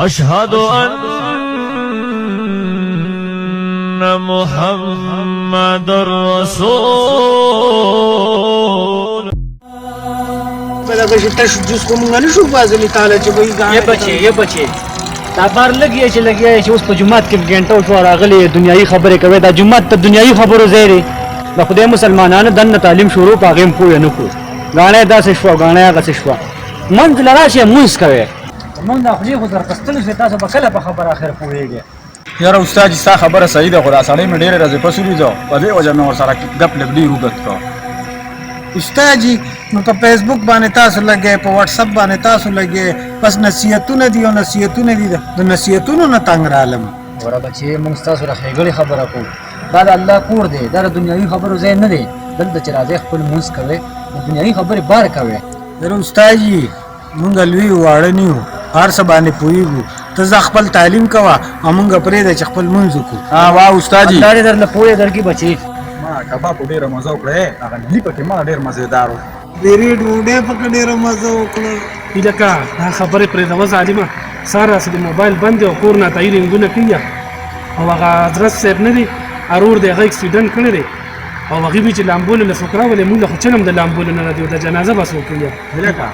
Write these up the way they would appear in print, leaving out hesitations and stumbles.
أشهد أن محمد رسول. دغه چې تش جوس خو مونږ نه شو بازلی تعالی چې وایي یې بچي یې بچي دا بار لګي چې لګي چې اوس په جماعت کې ګنټه شو راغلي دنیایي خبرې کوي. دا جماعت ته دنیایي خبرو ځای دی. د خدای مسلمانانو دنه تعلیم شروع په هغې هم پوه نه کړو. ګاڼی داسې شوه، ګاڼی هغسې شوه. منځ له راشئ مونځ کوئ. مونږ دا خولې خو درپستلو شوې، تاسو به کله په خبره اخر پوهېږئ؟ یاره استاد جي ستا خبره صحیح ده، خو دا سړی مې ډېرې ورځې پس ولیده، په دې وجه مې ورسره ګپ لږ ډېر اوږد کړ. استاد جي نو په فیسبوک باندې تاسو لګئ، په واتساپ باندې تاسو لګئ، بس نصیحتونه دي او نصیحتونه دي، د نصیحتونو نه تنګ رالم. ګوره بچې، مونږ ستاسو د ښېګړې خبره کوو. دا د الله کور دی، دا د دنیوي خبرو ځای نه دی. دلته چې راځئ خپل لمونځ کوئ، د دنیوي خبرې بار کوئ. یاره استاد جي مونږ لوی واړه نه یو، هر څه باندې پوهېږو. ته ځه خپل تعلیم کوه او مونږ پرېږده چې خپل لمونځ وکړو. ها واه استاد جي، الله دې درله پوهه درکړي بچې. ما کباب ډېره مزه وکړه، هغه نلی پکې ما ډېر مزېدار و. ډېرې ډوډۍ پکې ډېره مزه وکړه. لکه دا خبرې پرېږدوه ظالمه، سهار راسې د موبایل بند دی او کور نه تایي رنګونه کوي. او هغه حضرت صاحب نه دی ارور دی، هغه اکسیډنټ کړی دی او هغې وی چې لامبولو له څوک راولې، مونږ خو چل هم د لامبولو نه دی، دا جنازه به څوک کوي؟ لکه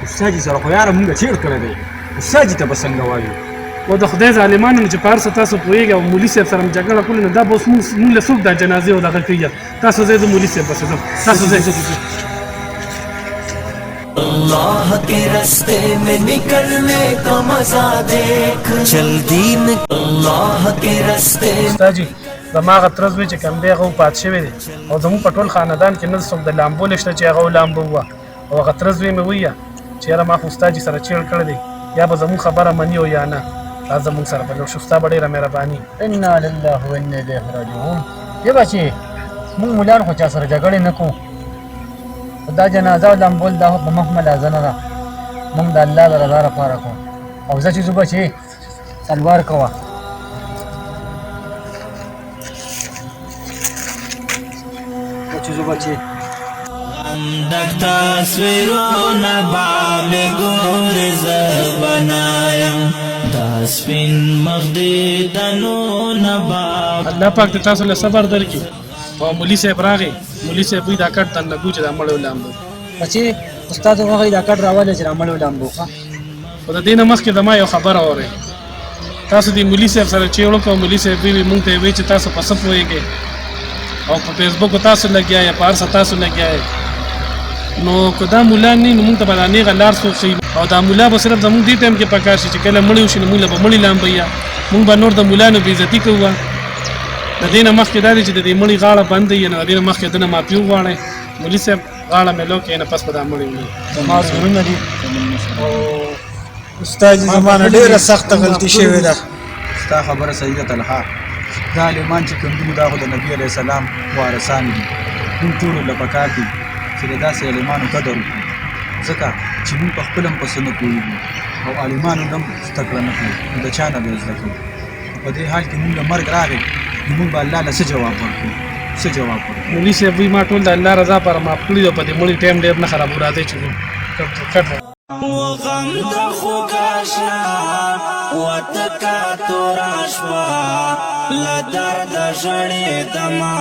استاد جي سره خو یاره مونږ چېړ کړی دی، استاد جي ته به څنګه وایو؟ او د خدای ظالمانو چې په هر څه تاسو پوهېږئ او مولوي صاحب سره مې جګړه کوله، نو دا به اوس مونږ له څوک دا جنازې او دغه کوي؟ تاسو ځئ، زه مولوي صاحب پسې ځم، تاسو ځئ. اللہ کے رستے میں نکلنے کا مزہ دیکھ، چل دین اللہ کے رستے. استاد جي زما هغه تره زوی چې کوم دی هغه وفات شوی دی، او زموږ په ټول خاندان کې نه څوک د لامبولو شته چې هغه ولامبو وه. او هغه تره زوی مې وایي چې یاره ما خو استاد جي سره چېړ کړی دی، یا به زموږ خبره مني او یا نه، راځه زموږ سره به لاړ شو، ستا به ډېره مهرباني. انا لله و انا الیه راجعون. یې بچې موږ مولان خو چا سره جګړې نه کوو، خو دا جنازه او لامبول دا خو په مخ ملازه نه ده، موږ د الله د رضا لپاره کوو. او زه چې ځو بچې تلوار کوه. چې ځو بچې تصویرونه با مې ګورې زه بنایم دا سپین مخ دې د نونه با. الله پاک دې تاسو له صبر درکړي. او مولوي صاحب راغی، مولوي صاحب وایي دا کټ درنه ګو چې دا مړی ولامبو. بچې استاد وغوښتل دا کټ راولې چې دا مړی ولامبو. ښه خو د دې نه مخکې زما یو خبره واورئ. تاسو دې مولوي صاحب سره چېړ وکړو، مولوي صاحب وایي مونږ ته یې وایي چې تاسو په څه پوهېږئ او په فیسبوک تاسو لګیا یې، په هر څه تاسو لګیا یې، نو که دا مولا نه نو مونږ ته به دا نېغه لار څوک ښیي؟ او دا مولا به صرف زمونږ دې ټایم کې پکار شي چې کله مړی وشي نو مونږ له به مړي لامبوي، مونږ به نور د مولانو بې عزتي کوو. د دې نه مخکې دا دی چې د دې مړي غاړه بنده یې، نو د دې نه مخکې دنه معافي وغواړئ. مولوي صاحب غاړه مې لو کړئ، نه پس به دا مړی وي. زما زړونه دي. استاد جي زما نه ډېره سخته غلطي شوې ده. ستا خبره صحیح ده طلحه. دا عالمان چې کوم دي دا خو د نبي علیه السلام وارثان دي، موږ ټولو له پکار دي چې د داسې عالمانو قدر وکړو، ځکه چې موږ په خپل هم په څه نه پوهېږو او عالمانو هم زده کړه نه کوو، نو د چا نه به یې زده کوو؟ په دې حال کې موږ له مرګ راغی نو موږ به الله له څه جواب ورکړو؟ څه جواب ورکړو؟ مولوي صاحب وایي ما ټول د الله رضا لپاره معاف کړي او په دې مړي ټایم ډېر نه خرابو، راځئ چې ځو. کټ وغم د خوږه وتکا تورا شوه له درده ژړېدمه.